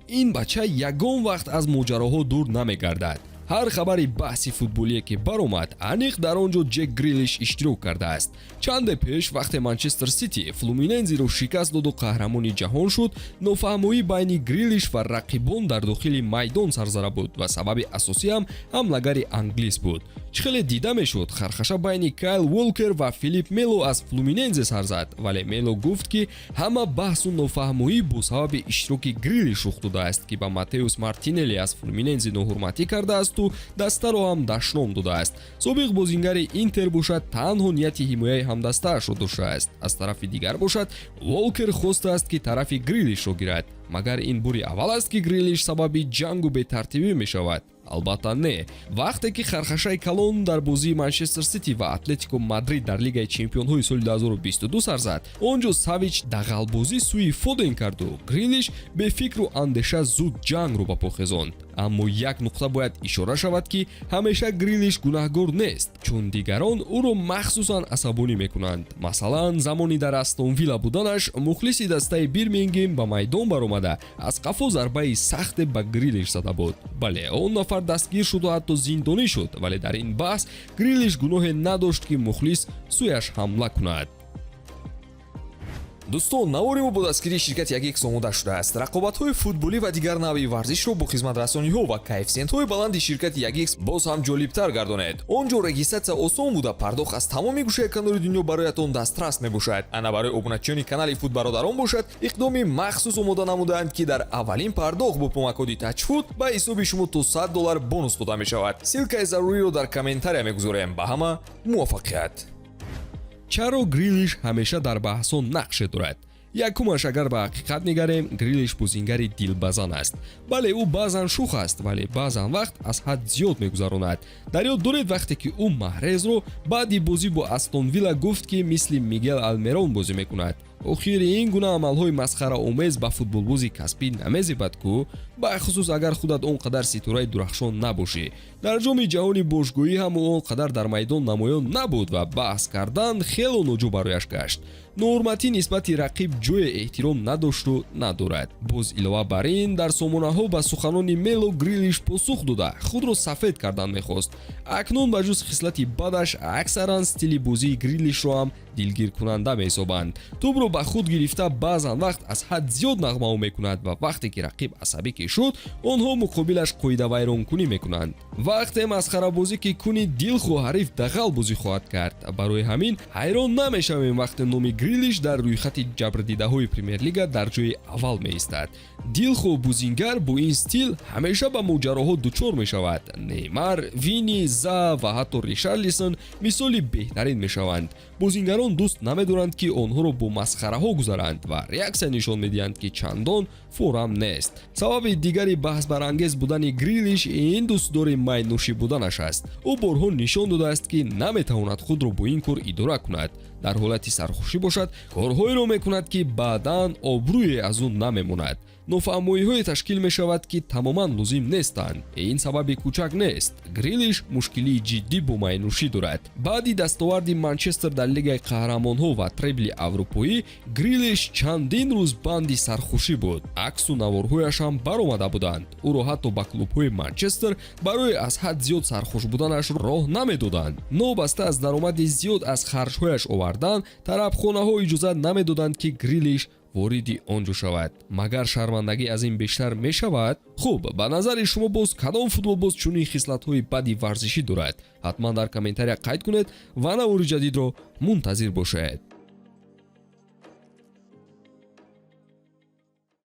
Ин бача ягон вақт аз моҷароҳо дур намегардад. Ҳар хабари баҳси футболие, ки баромад, аниқ дар он ҷо Ҷек Грилиш иштирок кардааст. Чанде пеш, вақте Манчестер Сити Флуминензиро шикаст доду қаҳрамони ҷаҳон шуд, нофаҳмоӣ байни Грилиш ва рақибон дар дохили майдон сарзада буд ва сабаби асосӣ ҳам ҳамлагари англис буд. Чӣ хеле дида мешуд, хархаша байни Кайл Волкер ва Филип Мело аз Флуминензе сар зад, вале Мело гуфт, ки ҳама баҳсу нофаҳмоӣ бо сабаби иштироки Грилиш рух додааст, ки ба Матеус Мартинелли аз Флуминензе ноҳурматӣ кардаасту дастаро ҳам дашном додааст. Собиқ бозингари Интер бошад, танҳо нияти ҳимояи ҳамдастаашро доштааст. Аз тарафи дигар бошад, Волкер хостааст, ки тарафи Грилишро гирад. Магар ин бори аввал аст, ки Грилиш сабаби ҷангу бетартибӣ мешавад? Албатта, не. Вақте ки хархашаи калон дар бозии Манчестер Сити ва Атлетико Мадрид дар Лигаи чемпионҳои соли 2022 сар зад, он ҷо Савич дағалбозӣ сӯи Фоден карду Грилиш бефикру андеша зуд ҷангро ба по хезонд. Аммо як нуқта бояд ишора шавад, ки ҳамеша Грилиш гунаҳгор нест, чун дигарон ӯро махсусан асабонӣ мекунанд. Масалан, замони дар Астон Вилла буданаш мухлиси дастаи Бирмингем ба майдон баромада, аз қафо зарбаи сахте ба Грилиш зада буд. Бале, он нафар дастгир шуду ҳатто зиндонӣ шуд, вале дар ин баҳс Грилиш гуноҳе надошт, ки мухлис сӯяш ҳамла кунад. Дӯстон, навори мо бо дастгирии ширкати Ягикс омода шудааст. Рақобатҳои футболӣ ва дигар навъи варзишро бо хизматрасониҳо ва коэффисиентҳои баланди ширкати Ягикс боз ҳам ҷолибтар гардонед. Он ҷо регистрация осон буда, пардохт аз тамоми гӯшаи канори дунё бароятон дастрас мебошад. Ана барои обуначиёни канали Футбародарон бошад, иқдоми махсус омода намудаанд, ки дар аввалин пардохт бо промокоди Тачфут ба ҳисоби шумо то 100 доллар бонус дода мешавад. Ссылкаи заруриро дар комментария мегузорем. Ба ҳама муваффақият! Чаро Грилиш ҳамеша дар баҳсҳо нақше дорад? Якумаш, агар ба ҳақиқат нигарем, Грилиш бозингари дилбазан аст. Бале, ӯ баъзан шух аст, вале баъзан вақт аз ҳад зиёд мегузаронад. Дар ёд доред, вақте ки ӯ Маҳрезро баъди бозӣ бо Астон Вилла гуфт, ки мисли Мигел Алмерон бозӣ мекунад? Охир ин гуна амалҳои масхараомез ба футболбози касбӣ намезебад кӯ, бахусус агар худат он қадар ситораи дурахшон набошӣ. Дар Ҷоми ҷаҳони бошгоҳӣ ҳам ӯ он қадар дар майдон намоён набуд ва баҳс кардан хело ноҷо барояш гашт. Ноҳурматӣ нисбати рақиб ҷое эҳтиром надошту надорад. Боз илова бар ин, дар сомонаҳо ба суханони Мело Грилиш посух дода, худро сафед кардан мехост. Акнун ба ҷуз хислати бадаш, аксаран стили бозии Грилишро ҳам дилгиркунанда меҳисобанд. Тӯбро ба худ гирифта, баъзан вақт аз ҳад зиёд нағмао мекунад ва вақте ки рақиб асабӣ ки шуд, онҳо муқобилаш қоидавайронкунӣ мекунанд. Вақте масхарабозӣ ки куни, дилхоҳ ҳариф дағал бозӣ хоҳад кард. Барои ҳамин ҳайрон намешавем, вақте номи Грилиш дар рӯйхати ҷабрдидаҳои Премер-лига дар ҷои аввал меистад. Дилхоҳ бозингар бо ин стил ҳамеша ба моҷароҳо дучор мешавад. Неймар, Вини, За ва ҳатто Ришарлисон мисоли беҳтарин мешаванд. Бозингарон дӯст намедоранд, ки онҳоро бо масхараҳо гузаранд ва реаксия нишон медиҳанд, ки чандон форам нест. Сабаби дигари баҳсбарангез будани Грилиш ин дӯстдори майнӯшӣ буданаш аст. Ӯ борҳо нишон додааст, ки наметавонад худро бо ин кор идора кунад. Дар ҳолати сархушӣ бошад, корҳоеро мекунад, ки баъдан обрӯе аз ӯ намемонад. Нофаҳмоиҳое ташкил мешавад, ки тамоман лозим нестанд. Ин сабаби кӯчак нест. Грилиш мушкилии ҷиддӣ бо майнӯшӣ дорад. Баъди дастоварди Манчестер дар Лигаи қаҳрамонҳо ва требли аврупоӣ Грилиш чандин рӯз банди сархушӣ буд. Аксу наворҳояш ҳам баромада буданд. Ӯро ҳатто ба клубҳои Манчестер барои аз ҳад зиёд сархуш буданаш роҳ намедоданд. Новобаста аз даромади зиёд аз харҷҳояш овардан, тарабхонаҳо иҷозат намедоданд, ки Грилиш вориди он ҷо шавад. Магар шармандагӣ аз ин бештар мешавад? Хуб, ба назари шумо боз кадом футболбоз чунин хислатҳои бади варзишӣ дорад? Ҳатман дар комментария қайд кунед ва навори ҷадидро мунтазир бошед.